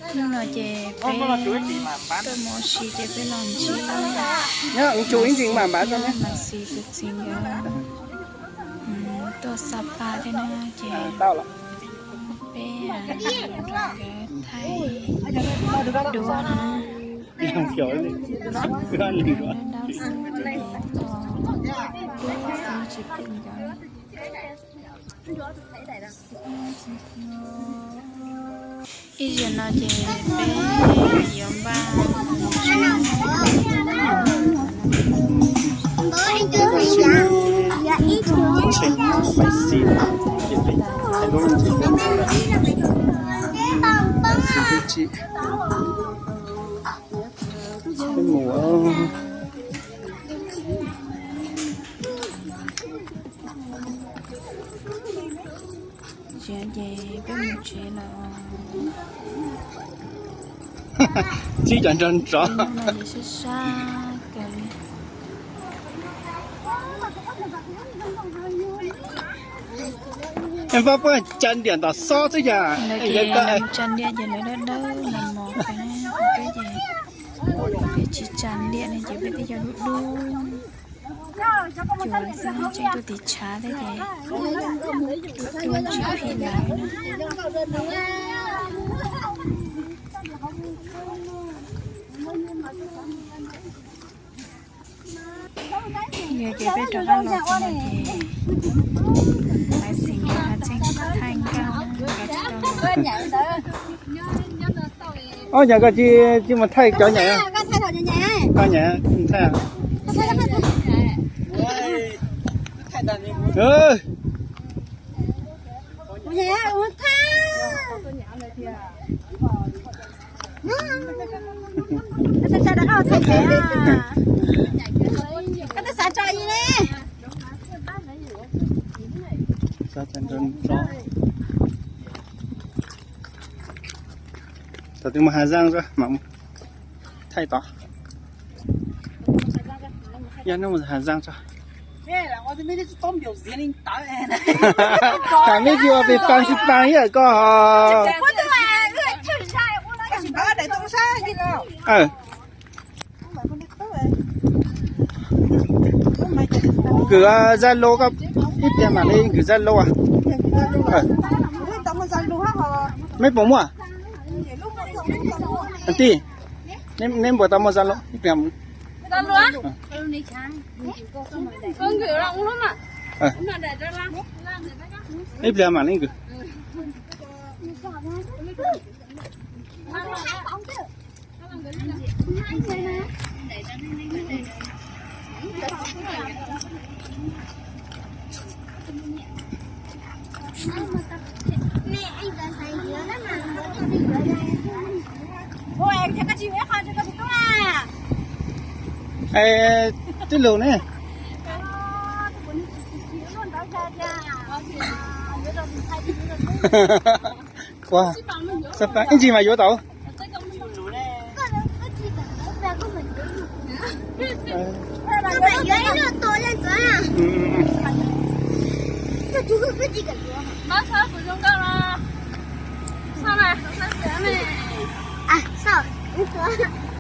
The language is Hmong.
Hnub no ces peb tuaj mus ua si ces peb los ntsib Maxi tus txiv nkawd tuaj xa pa thiab na, ces peb nkawd thaij duab no na. Duab xwb tsis pom nkawd. Ib zaug no ces peb yuav npaj Tsev ces peb mus tsev lawm. Txib cov nrog nrov. Sab sab kawg li. Pab puab tsa ntiam tom xob xwb yog. Tsa ntiam ces lawv dawb dawb los mos kawg, peb ces peb tsis tsa ntiam ne ces peb twb yog dub dub. Cuag xwb tseem tuaj tim tshav thiab ces tuaj tsis phim lawv na. Yog ces peb rov qab los txog no ces Maxi nkawd ho tseem thaij nkauj nkawd tsis tau los. Ob, nyam koj tsis, tsis mus thaij cov nyam, koj nyam thaij. Thaij tod. Yog no mus Hà Giang tso. Tam meb tsis ua pes pas xi pas ib yam koj. Kwv Zalo koj ib pliag mam li kwv Zalo. Meb puas muaj? Tij, neb puas tau muaj Zalo ib pliag? Ib pliag mam li kwv. Es twb lug ne. Ua, ib ntsis mas yuav tau.